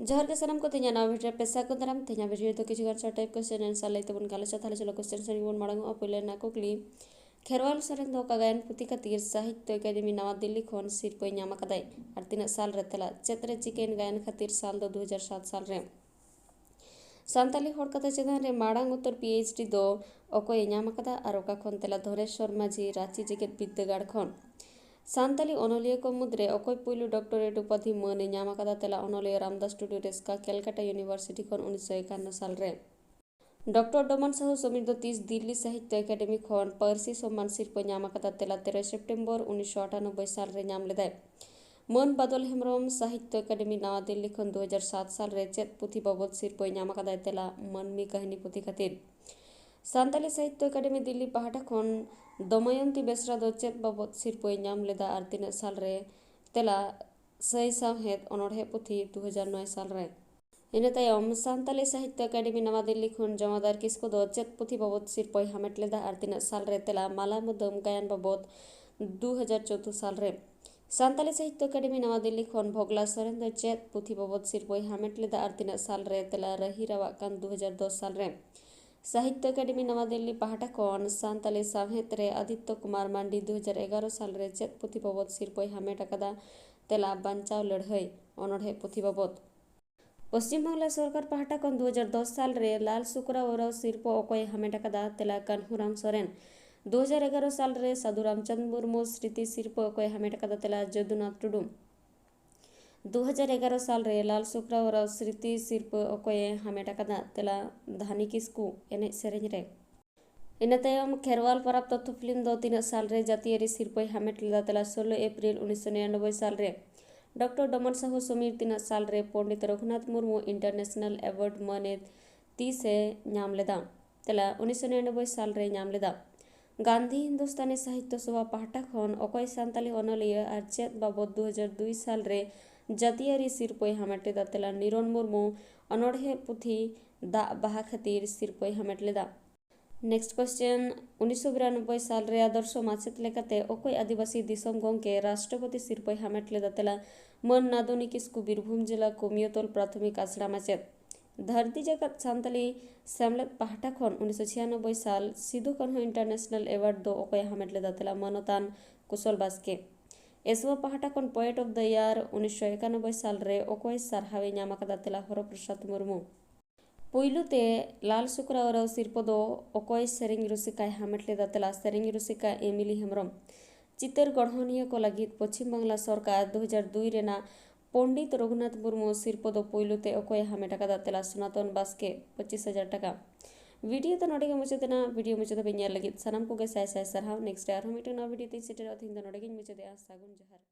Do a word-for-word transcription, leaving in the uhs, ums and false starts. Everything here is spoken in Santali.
ᱡᱚᱦᱟᱨ ᱜᱮ ᱥᱟᱱᱟᱢ ᱠᱚ, ᱛᱮᱦᱮᱧᱟᱜ ᱱᱟᱣᱟ ᱵᱷᱤᱰᱤᱭᱳ ᱨᱮ ᱯᱮ ᱥᱟᱹᱜᱩᱱ ᱫᱟᱨᱟᱢ᱾ ᱛᱮᱦᱮᱧᱟᱜ ᱵᱷᱤᱰᱤᱭᱳ ᱨᱮᱫᱚ ᱠᱤᱪᱷᱩ ᱜᱟᱱ short type question answer ᱞᱟᱹᱭ ᱛᱮᱵᱚᱱ ᱜᱟᱞᱚᱪᱟ᱾ ᱛᱟᱦᱞᱮ ᱪᱚᱞᱚ question ᱥᱮᱫ ᱜᱮᱵᱚᱱ ᱢᱟᱲᱟᱝᱚᱜᱼᱟ᱾ ᱯᱳᱭᱞᱳ ᱨᱮᱱᱟᱜ ᱠᱩᱠᱞᱤ, ᱠᱷᱮᱨᱣᱟᱞ ᱥᱚᱨᱮᱱ ᱫᱚ ᱚᱠᱟ ᱜᱟᱭᱟᱱ ᱯᱩᱛᱷᱤ ᱠᱷᱟᱹᱛᱤᱨ ᱥᱟᱦᱤᱛᱛᱚ ᱮᱠᱟᱰᱮᱢᱤ ᱱᱟᱣᱟ ᱫᱤᱞᱞᱤ ᱠᱷᱚᱱ ᱥᱤᱨᱯᱟᱹᱭ ᱧᱟᱢ ᱟᱠᱟᱫᱟᱭ ᱟᱨ ᱛᱤᱱᱟᱹᱜ ᱥᱟᱞ ᱨᱮ? ᱛᱮᱞᱟ, ᱪᱮᱫ ᱨᱮ ᱪᱤᱠᱟᱹᱭᱮᱱ ᱜᱟᱭᱟᱱ ᱠᱷᱟᱹᱛᱤᱨ? ᱥᱟᱞ ᱫᱚ ᱫᱩ ᱦᱟᱡᱟᱨ ᱥᱟᱛ ᱥᱟᱞ ᱨᱮ᱾ ᱥᱟᱱᱛᱟᱞᱤ ᱦᱚᱲ ᱠᱟᱛᱷᱟ ᱪᱮᱛᱟᱱ ᱨᱮ ᱢᱟᱲᱟᱝ ᱩᱛᱟᱹᱨ PhD ᱫᱚ ᱚᱠᱚᱭᱮ ᱧᱟᱢ ᱟᱠᱟᱫᱟ ᱟᱨ ᱚᱠᱟ ᱠᱷᱚᱱ? ᱛᱮᱞᱟ, ᱫᱷᱚᱱᱮᱥᱣᱚᱨ ᱢᱟᱹᱡᱷᱤ, ᱨᱟᱸᱪᱤ ᱡᱮᱜᱮᱛ ᱵᱤᱨᱫᱟᱹᱜᱟᱲ ᱠᱷᱚᱱ᱾ ᱥᱟᱱᱛᱟᱞᱤ ᱚᱱᱚᱞᱤᱭᱟᱹ ᱠᱚ ᱢᱩᱫᱽᱨᱮ ᱚᱠᱚᱭ ᱯᱩᱭᱞᱩ doctorate ᱩᱯᱟᱫᱷᱤ ᱢᱟᱹᱱ ᱮ ᱧᱟᱢ ᱟᱠᱟᱫᱟ? ᱛᱮᱞᱟ, ᱚᱱᱚᱞᱤᱭᱟᱹ ᱨᱟᱢᱫᱟᱥ ᱴᱩᱰᱩ ᱨᱮᱥᱠᱟ, ᱠᱮᱞᱠᱟᱴᱟ University ᱠᱷᱚᱱ ᱩᱱᱤᱥᱥᱚ ᱮᱠᱟᱱᱱᱚ ᱥᱟᱞ ᱨᱮ᱾ ᱰᱚᱠᱴᱚᱨ ᱰᱚᱢᱟᱱ ᱥᱟᱦᱩ ᱥᱚᱢᱤᱨ ᱫᱚ ᱛᱤᱥ ᱫᱤᱞᱞᱤ ᱥᱟᱦᱤᱛᱛᱚ ᱮᱠᱟᱰᱮᱢᱤ ᱠᱷᱚᱱ ᱯᱟᱹᱨᱥᱤ ᱥᱚᱢᱢᱟᱱ ᱥᱤᱨᱯᱟᱹ ᱧᱟᱢ ᱟᱠᱟᱫᱟ? ᱛᱮᱞᱟ, ᱛᱮᱨᱚᱭ ᱥᱮᱯᱴᱮᱢᱵᱚᱨ ᱩᱱᱤᱥᱥᱚ ᱟᱴᱟᱱᱚᱵᱵᱳᱭ ᱥᱟᱞ ᱨᱮ ᱧᱟᱢ ᱞᱮᱫᱟᱭ᱾ ᱢᱟᱹᱱ ᱵᱟᱫᱚᱞ ᱦᱮᱢᱵᱨᱚᱢ ᱥᱟᱦᱤᱛᱛᱚ ᱮᱠᱟᱰᱮᱢᱤ ᱱᱟᱣᱟ ᱫᱤᱞᱞᱤ ᱠᱷᱚᱱ ᱫᱩ ᱦᱟᱡᱟᱨ ᱥᱟᱛ ᱥᱟᱞ ᱨᱮ ᱪᱮᱫ ᱯᱩᱛᱷᱤ ᱵᱟᱵᱚᱫ ᱥᱤᱨᱯᱟᱹᱭ ᱧᱟᱢ ᱟᱠᱟᱫᱟᱭ? ᱛᱮᱞᱟ, ᱢᱟᱹᱱᱢᱤ ᱠᱟᱹᱦᱱᱤ ᱯᱩᱛᱷᱤ ᱠᱷᱟᱹᱛᱤᱨ᱾ ᱥᱟᱱᱛᱟᱞᱤ ᱥᱟᱦᱤᱛᱛᱚ ᱮᱠᱟᱰᱮᱢᱤ ᱫᱤᱞᱞᱤ ᱯᱟᱦᱴᱟ ᱠᱷᱚᱱ ᱫᱚᱢᱚᱭᱚᱱᱛᱤ ᱵᱮᱥᱨᱟ ᱫᱚ ᱪᱮᱫ ᱵᱟᱵᱚᱫ ᱥᱤᱨᱯᱟᱹᱭ ᱧᱟᱢ ᱞᱮᱫᱟ ᱟᱨ ᱛᱤᱱᱟᱹᱜ ᱥᱟᱞ ᱨᱮ? ᱛᱮᱞᱟ, ᱥᱟᱹᱭ ᱥᱟᱶᱦᱮᱫ ᱚᱱᱚᱬᱦᱮ ᱯᱩᱛᱷᱤ, ᱫᱩ ᱦᱟᱡᱟᱨ ᱱᱚᱭ ᱥᱟᱞ ᱨᱮ᱾ ᱤᱱᱟᱹ ᱛᱟᱭᱚᱢ ᱥᱟᱱᱛᱟᱞᱤ ᱥᱟᱦᱤᱛᱛᱚ ᱮᱠᱟᱰᱮᱢᱤ ᱱᱟᱣᱟ ᱫᱤᱞᱞᱤ ᱠᱷᱚᱱ ᱡᱚᱢᱟᱫᱟᱨ ᱠᱤᱥᱠᱩ ᱫᱚ ᱪᱮᱫ ᱯᱩᱛᱷᱤ ᱵᱟᱵᱚᱫ ᱥᱤᱨᱯᱟᱹᱭ ᱦᱟᱢᱮᱴ ᱞᱮᱫᱟ ᱟᱨ ᱛᱤᱱᱟᱹᱜ ᱥᱟᱞ ᱨᱮ? ᱛᱮᱞᱟ, ᱢᱟᱞᱟ ᱢᱩᱫᱟᱹᱢ ᱜᱟᱭᱟᱱ ᱵᱟᱵᱚᱫ, ᱫᱩ ᱦᱟᱡᱟᱨ ᱪᱳᱫᱫᱳ ᱥᱟᱞ ᱨᱮ᱾ ᱥᱟᱱᱛᱟᱞᱤ ᱥᱟᱦᱤᱛᱛᱚ ᱮᱠᱟᱰᱮᱢᱤ ᱱᱟᱣᱟ ᱫᱤᱞᱞᱤ ᱠᱷᱚᱱ ᱵᱷᱚᱜᱽᱞᱟ ᱥᱚᱨᱮᱱ ᱫᱚ ᱪᱮᱫ ᱯᱩᱛᱷᱤ ᱵᱟᱵᱚᱫ ᱥᱤᱨᱯᱟᱹᱭ ᱦᱟᱢᱮᱴ ᱞᱮᱫᱟ ᱟᱨ ᱛᱤᱱᱟᱹᱜ ᱥᱟᱞ ᱨᱮ? ᱛᱮᱞᱟ, ᱨᱟᱹᱦᱤ ᱨᱟᱣᱟᱜ ᱠᱟᱱ, ᱫᱩ ᱦᱟᱡᱟᱨ ᱫᱚᱥ ᱥᱟᱞ ᱨᱮ᱾ ᱥᱟᱦᱤᱛᱛᱚ ᱮᱠᱟᱰᱮᱢᱤ ᱱᱟᱣᱟ ᱫᱤᱞᱞᱤ ᱯᱟᱦᱴᱟ ᱠᱷᱚᱱ ᱥᱟᱱᱛᱟᱞᱤ ᱥᱟᱶᱦᱮᱫ ᱨᱮ ᱟᱫᱤᱛᱛᱚ ᱠᱩᱢᱟᱨ ᱢᱟᱱᱰᱤ ᱫᱩ ᱦᱟᱡᱟᱨ ᱮᱜᱟᱨᱚ ᱥᱟᱞ ᱨᱮ ᱪᱮᱫ ᱯᱩᱛᱷᱤ ᱵᱟᱵᱚᱫ ᱥᱤᱨᱯᱟᱹᱭ ᱦᱟᱢᱮᱴ ᱟᱠᱟᱫᱟ? ᱛᱮᱞᱟ, ᱵᱟᱧᱪᱟᱣ ᱞᱟᱹᱲᱦᱟᱹᱭ ᱚᱱᱚᱬᱦᱮ ᱯᱩᱛᱷᱤ ᱵᱟᱵᱚᱫ᱾ ᱯᱚᱥᱪᱤᱢ ᱵᱟᱝᱞᱟ ᱥᱚᱨᱠᱟᱨ ᱯᱟᱦᱴᱟ ᱠᱷᱚᱱ ᱫᱩ ᱦᱟᱡᱟᱨ ᱫᱚᱥ ᱥᱟᱞ ᱨᱮ ᱞᱟᱞ ᱥᱩᱠᱨᱟ ᱳᱨᱟᱣ ᱥᱤᱨᱯᱟᱹ ᱚᱠᱚᱭᱮ ᱦᱟᱢᱮᱴ ᱟᱠᱟᱫᱟ? ᱛᱮᱞᱟ, ᱠᱟᱹᱱᱦᱩᱨᱟᱢ ᱥᱚᱨᱮᱱ᱾ ᱫᱩ ᱦᱟᱡᱟᱨ ᱮᱜᱟᱨᱚ ᱥᱟᱞ ᱨᱮ ᱥᱟᱹᱫᱷᱩ ᱨᱟᱢᱪᱟᱸᱫᱽ ᱢᱩᱨᱢᱩ ᱥᱨᱤᱛᱤ ᱥᱤᱨᱯᱟᱹ ᱚᱠᱚᱭᱮ ᱦᱟᱢᱮᱴ ᱟᱠᱟᱫᱟ? ᱛᱮᱞᱟ, ᱡᱚᱫᱩᱱᱟᱛᱷ ᱴᱩᱰᱩ᱾ ᱫᱩ ᱦᱟᱡᱟᱨ ᱮᱜᱟᱨᱚ ᱥᱟᱞ ᱨᱮ ᱞᱟᱞ ᱥᱩᱠᱨᱟ ᱳᱨᱟᱣ ᱥᱨᱤᱛᱤ ᱥᱤᱨᱯᱟᱹ ᱚᱠᱚᱭᱮ ᱦᱟᱢᱮᱴ ᱟᱠᱟᱫᱟ? ᱛᱮᱞᱟ, ᱫᱷᱟᱱᱤ ᱠᱤᱥᱠᱩ, ᱮᱱᱮᱡ ᱥᱮᱨᱮᱧ ᱨᱮ᱾ ᱤᱱᱟᱹ ᱛᱟᱭᱚᱢ ᱠᱷᱮᱨᱣᱟᱞ ᱯᱚᱨᱚᱵᱽ ᱛᱚᱛᱛᱷᱚ ᱯᱷᱤᱞᱢ ᱫᱚ ᱛᱤᱱᱟᱹᱜ ᱥᱟᱞ ᱨᱮ ᱡᱟᱹᱛᱤᱭᱟᱹᱨᱤ ᱥᱤᱨᱯᱟᱹᱭ ᱦᱟᱢᱮᱴ ᱞᱮᱫᱟ? ᱛᱮᱞᱟ, ᱥᱳᱞᱳ ᱮᱯᱨᱤᱞ ᱩᱱᱤᱥᱥᱚ ᱱᱤᱨᱟᱱᱚᱵᱵᱳᱭ ᱥᱟᱞ ᱨᱮ᱾ ᱰᱚᱠᱴᱚᱨ ᱰᱚᱢᱚᱱ ᱥᱟᱦᱩ ᱥᱚᱢᱤᱨ ᱛᱤᱱᱟᱹᱜ ᱥᱟᱞ ᱨᱮ ᱯᱚᱱᱰᱤᱛ ᱨᱚᱜᱷᱩᱱᱟᱛᱷ ᱢᱩᱨᱢᱩ International Award ᱢᱟᱹᱱ ᱮ ᱛᱤᱥ ᱮ ᱧᱟᱢ ᱞᱮᱫᱟ? ᱛᱮᱞᱟ, ᱩᱱᱤᱥᱥᱚ ᱱᱤᱨᱟᱱᱚᱵᱵᱳᱭ ᱥᱟᱞ ᱨᱮ ᱧᱟᱢ ᱞᱮᱫᱟ᱾ ᱜᱟᱱᱫᱷᱤ ᱦᱤᱱᱫᱩᱥᱛᱟᱱᱤ ᱥᱟᱦᱤᱛᱛᱚ ᱥᱚᱵᱷᱟ ᱯᱟᱦᱴᱟ ᱠᱷᱚᱱ ᱚᱠᱚᱭ ᱥᱟᱱᱛᱟᱞᱤ ᱚᱱᱚᱞᱤᱭᱟᱹ ᱟᱨ ᱪᱮᱫ ᱵᱟᱵᱚᱫ ᱫᱩ ᱦᱟᱡᱟᱨ ᱫᱩᱭ ᱥᱟᱞ ᱨᱮ ᱡᱟᱹᱛᱤᱭᱟᱹᱨᱤ ᱥᱤᱨᱯᱟᱹᱭ ᱦᱟᱢᱮᱴ ᱞᱮᱫᱟ? ᱛᱮᱞᱟ, ᱱᱤᱨᱚᱱ ᱢᱩᱨᱢᱩ ᱚᱱᱚᱬᱦᱮ ᱯᱩᱛᱷᱤ ᱫᱟᱜ ᱵᱟᱦᱟ ᱠᱷᱟᱹᱛᱤᱨ ᱥᱤᱨᱯᱟᱹᱭ ᱦᱟᱢᱮᱴ ᱞᱮᱫᱟ᱾ Next question, ᱩᱱᱤᱥᱥᱚ ᱵᱤᱨᱟᱱᱚᱵᱵᱳᱭ ᱥᱟᱞ ᱨᱮ ᱟᱫᱚᱨᱥᱚ ᱢᱟᱪᱮᱫ ᱞᱮᱠᱟᱛᱮ ᱚᱠᱚᱭ ᱟᱹᱫᱤᱵᱟᱹᱥᱤ ᱫᱤᱥᱚᱢ ᱜᱚᱢᱠᱮ ᱨᱟᱥᱴᱨᱚᱯᱚᱛᱤ ᱥᱤᱨᱯᱟᱹᱭ ᱦᱟᱢᱮᱴ ᱞᱮᱫᱟ? ᱛᱮᱞᱟ, ᱢᱟᱹᱱ ᱱᱟᱫᱩ ᱱᱤᱠᱤᱥᱠᱩ, ᱵᱤᱨᱵᱷᱩᱢ ᱡᱮᱞᱟ ᱠᱚᱢᱤᱭᱚᱛᱚᱞ ᱯᱨᱟᱛᱷᱚᱢᱤᱠ ᱟᱥᱲᱟ ᱢᱟᱪᱮᱫ᱾ ᱫᱷᱟᱹᱨᱛᱤ ᱡᱟᱠᱟᱛ ᱥᱟᱱᱛᱟᱞᱤ ᱥᱮᱢᱞᱮᱫ ᱯᱟᱦᱴᱟ ᱠᱷᱚᱱ ᱩᱱᱤᱥᱥᱚ ᱪᱷᱤᱭᱟᱱᱚᱵᱵᱳᱭ ᱥᱟᱞ ᱥᱤᱫᱩ ᱠᱟᱹᱱᱦᱩ International Award ᱫᱚ ᱚᱠᱚᱭᱮ ᱦᱟᱢᱮᱴ ᱞᱮᱫᱟ? ᱛᱮᱞᱟ, ᱢᱟᱱᱚᱛᱟᱱ ᱠᱩᱥᱚᱞ ᱵᱟᱥᱠᱮ᱾ ᱮᱥᱣᱟ ᱯᱟᱦᱴᱟ ᱠᱷᱚᱱ Poet of the Year ᱩᱱᱤᱥᱥᱚ ᱮᱠᱟᱱᱚᱵᱵᱳᱭ ᱥᱟᱞ ᱨᱮ ᱚᱠᱚᱭ ᱥᱟᱨᱦᱟᱣᱮ ᱧᱟᱢ ᱟᱠᱟᱫᱟ? ᱛᱮᱞᱟ, ᱦᱚᱨᱚ ᱯᱨᱚᱥᱟᱫᱽ ᱢᱩᱨᱢᱩ᱾ ᱯᱩᱭᱞᱩ ᱛᱮ ᱞᱟᱞ ᱥᱩᱠᱨᱟ ᱳᱨᱟᱣ ᱥᱤᱨᱯᱟᱹ ᱫᱚ ᱚᱠᱚᱭ ᱥᱮᱨᱮᱧ ᱨᱩᱥᱤᱠᱟᱭ ᱦᱟᱢᱮᱴ ᱞᱮᱫᱟ? ᱛᱮᱞᱟ, ᱥᱮᱨᱮᱧ ᱨᱩᱥᱤᱠᱟ ᱮᱢᱤᱞᱤ ᱦᱮᱢᱵᱨᱚᱢ᱾ ᱪᱤᱛᱟᱹᱨ ᱜᱚᱲᱦᱚᱱᱤᱭᱟᱹ ᱠᱚ ᱞᱟᱹᱜᱤᱫ ᱯᱚᱪᱷᱤᱢ ᱵᱟᱝᱞᱟ ᱥᱚᱨᱠᱟᱨ ᱫᱩ ᱦᱟᱡᱟᱨ ᱫᱩᱭ ᱨᱮᱱᱟᱜ ᱯᱚᱱᱰᱤᱛ ᱨᱚᱜᱷᱩᱱᱟᱛᱷ ᱢᱩᱨᱢᱩ ᱥᱤᱨᱯᱟᱹ ᱫᱚ ᱯᱩᱭᱞᱩ ᱛᱮ ᱚᱠᱚᱭᱮ ᱦᱟᱢᱮᱴ ᱟᱠᱟᱫᱟ? ᱛᱮᱞᱟ, ᱥᱚᱱᱟᱛᱚᱱ ᱵᱟᱥᱠᱮ, ᱯᱚᱸᱪᱤᱥ ᱦᱟᱡᱟᱨ ᱴᱟᱠᱟ᱾ ᱵᱷᱤᱰᱤᱭᱳ ᱫᱚ ᱱᱚᱰᱮ ᱜᱮ ᱢᱩᱪᱟᱹᱫ ᱮᱱᱟ᱾ ᱵᱷᱤᱰᱤᱭᱳ ᱢᱩᱪᱟᱹᱫ ᱫᱷᱟᱹᱵᱤᱡ ᱧᱮᱞ ᱞᱟᱹᱜᱤᱫ ᱥᱟᱱᱟᱢ ᱠᱚᱜᱮ ᱥᱟᱭ ᱥᱟᱭ ᱥᱟᱨᱦᱟᱣ᱾ Next ᱨᱮ ᱟᱨᱦᱚᱸ ᱢᱤᱫᱴᱟᱝ ᱱᱟᱣᱟ ᱵᱷᱤᱰᱤᱭᱳ ᱛᱤᱧ ᱥᱮᱴᱮᱨᱚᱜᱼᱟ᱾ ᱛᱮᱦᱮᱧ ᱫᱚ ᱱᱚᱰᱮ ᱜᱤᱧ ᱢᱩᱪᱟᱹᱫᱮᱜᱼᱟ᱾ ᱥᱟᱹᱜᱩᱱ ᱡᱚᱦᱟᱨ᱾